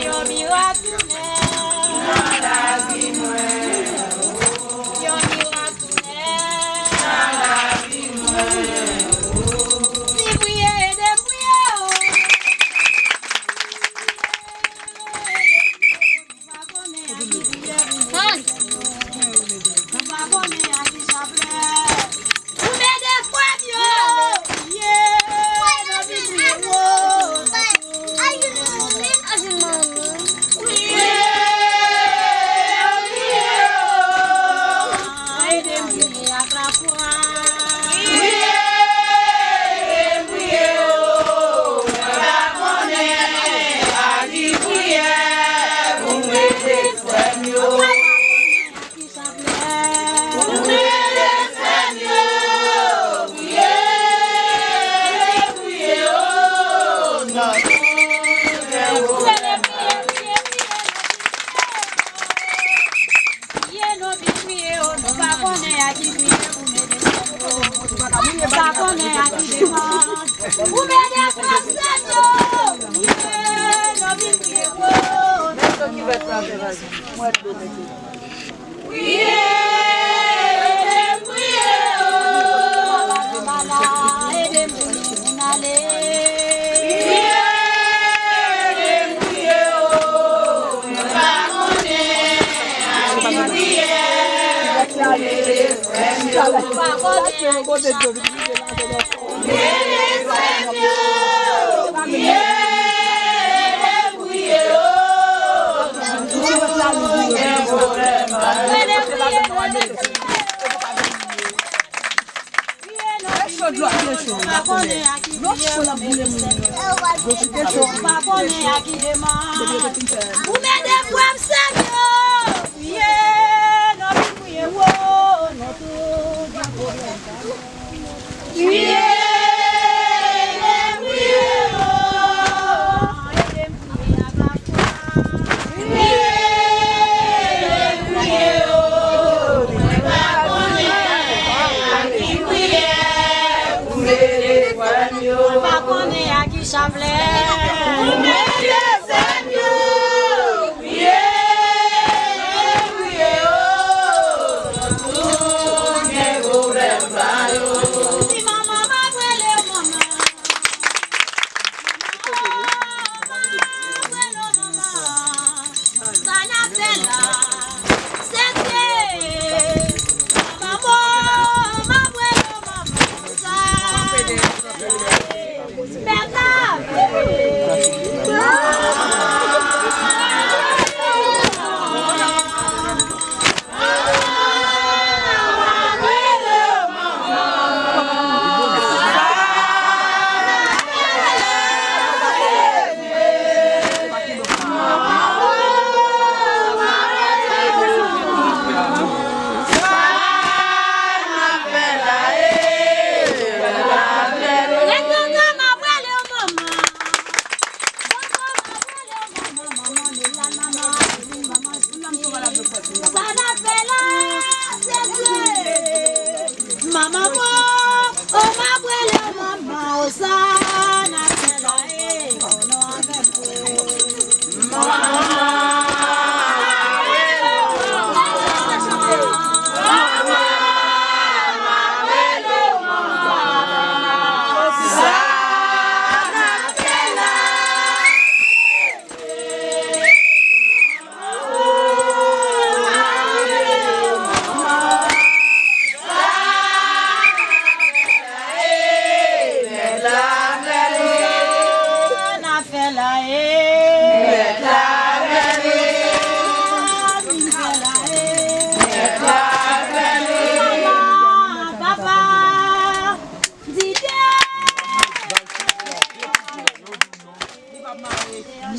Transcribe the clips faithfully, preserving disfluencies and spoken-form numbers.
Yon mirak tounen nan lavi mwen. Yon mirak tounen nan lavi mwen. Si priye, ede m priye, o. Priye, ede m priye, o. Nou pa konnen a ki priye pou m ede. Nou pa konnen a ki chaplè. Pou m ede frè m yo. Ye, nan Bib li ye wo. Priye, priye, o. Ede m priye ak lafwa. Priye, ede m priye, o. Mwen pa konnen a ki priyè pou m ede frè m yo. Priye, ede m priye, o. Ede m priye pou n ale. Priye, ede m priye, o. Mwen pa konnen a ki priyè pou m ede frè m yo. Mwen pa konnen a ki chaplè. Pou m ede frè m, sè m yo. Priye, non, priye, wo, non, tout gen pwoblèm. Priye, priye, o. Ede m priye ak lafwa. Priye, priye, o. Mwen pa konnen a ki priyè pou m ede frè m yo. Mwen pa konnen a ki chaplè. Pou m ede frè m yo. Priye, priye, o, tout gen pwoblèm pa yo. Si manman m ap rele w manman, manman m ap rele w manman, sa n ap fè la, se te, manman m ap rele w manman, sa n ap fè la. Sa n ap fè la, se vre. Manman mwen, o, m ap rele w manman, o, sa n ap fè la, e, o, non, avèk ou.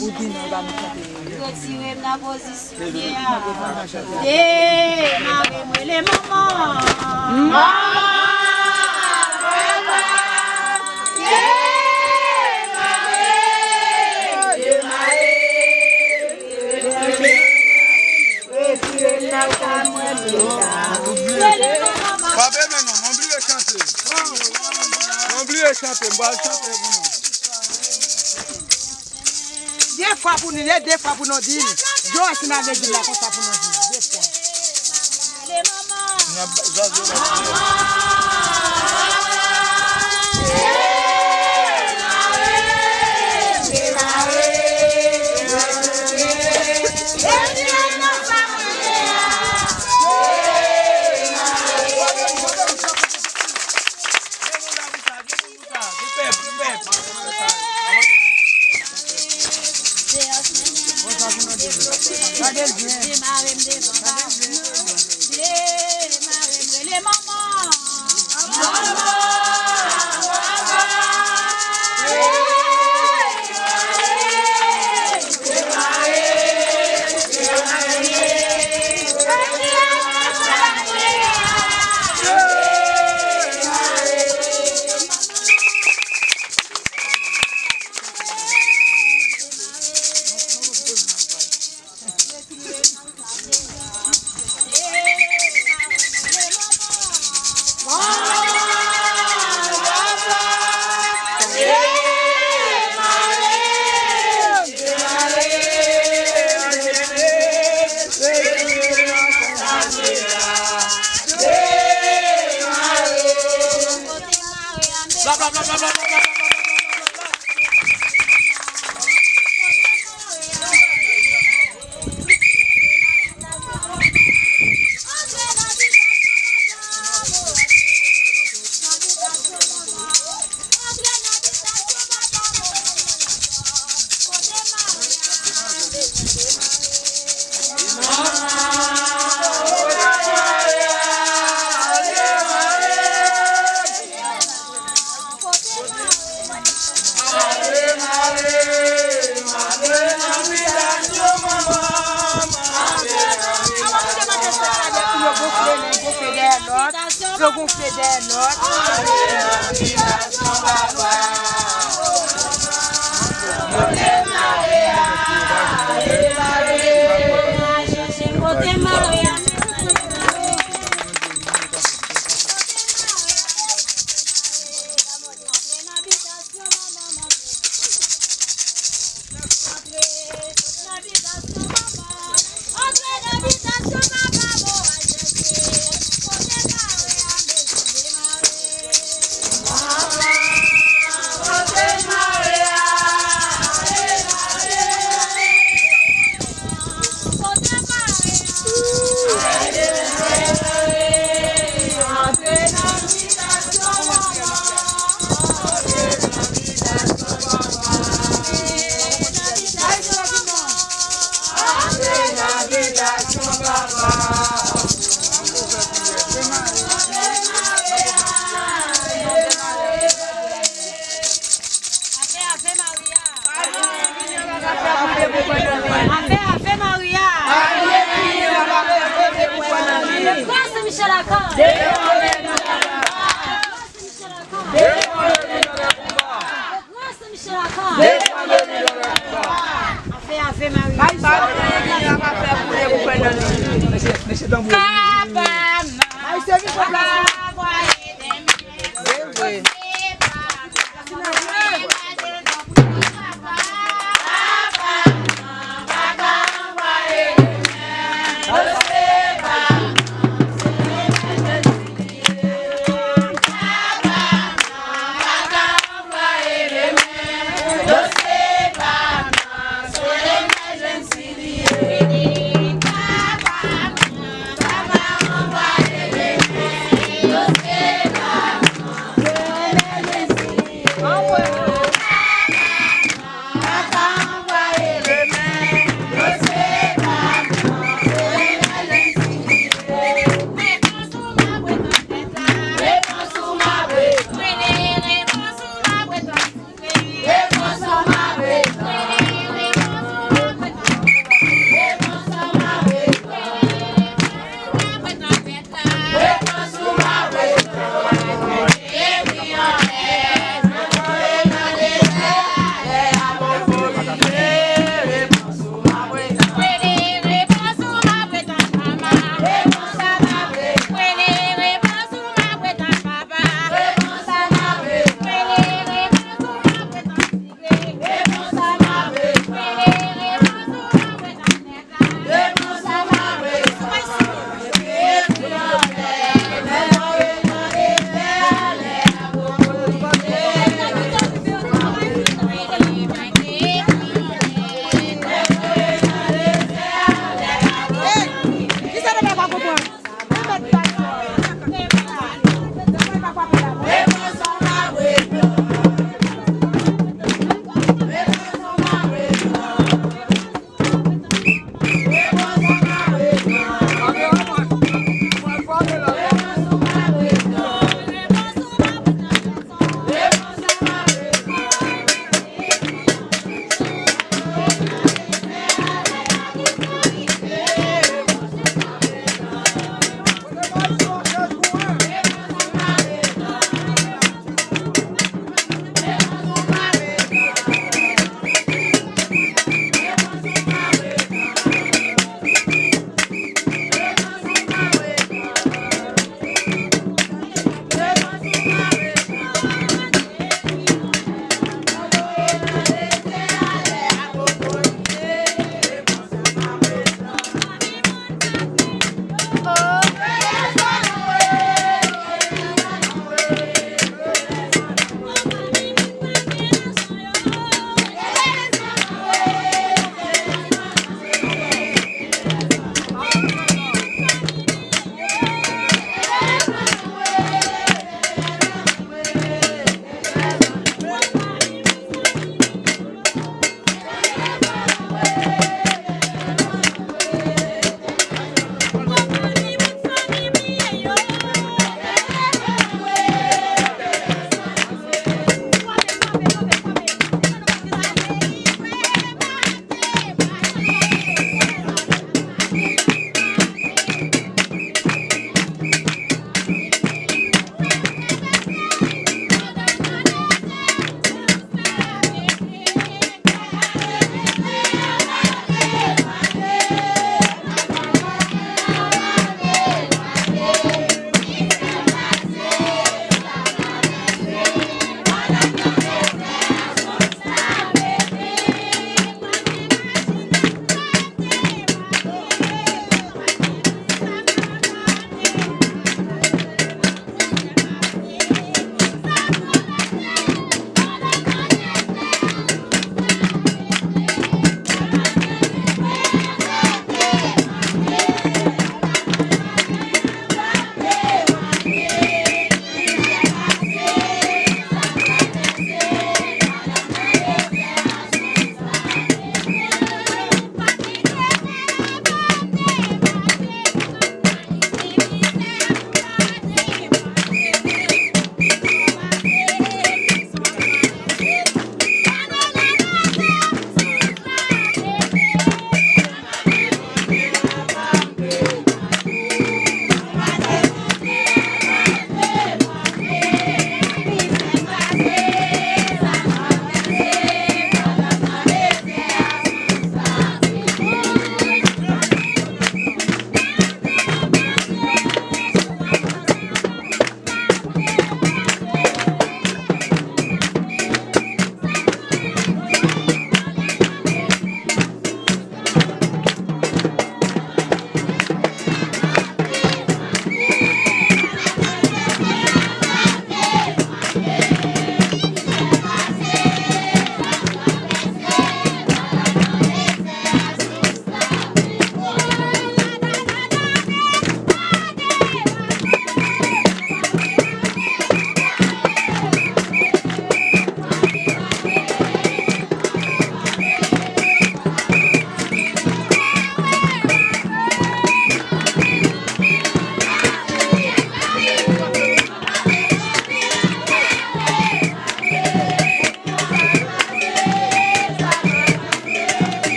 Ou di non, l pa nou chante. Retire m nan pozisyon m ye a. Demare m rele manman. Manman, papa, demare, demare. Retire m nan pozisyon m ye a. Rele manman. Pa bebe non, mwen bliye chante. Mwen bliye chante, m pral chante pou nou. De fwa pou Nil, de fwa pou Nondil. Joyce nan Nondil la konsa pou Nondil. De fwa. Demare m devan bab mwen. Demare m rele manman. Yo gonfle dèyè lòt. Ave, Ave Maria. Ave, Ave Maria. Gras Michel Lacan. Gras Michel Lacan. Gras Michel Lacan. Ave, Ave Maria.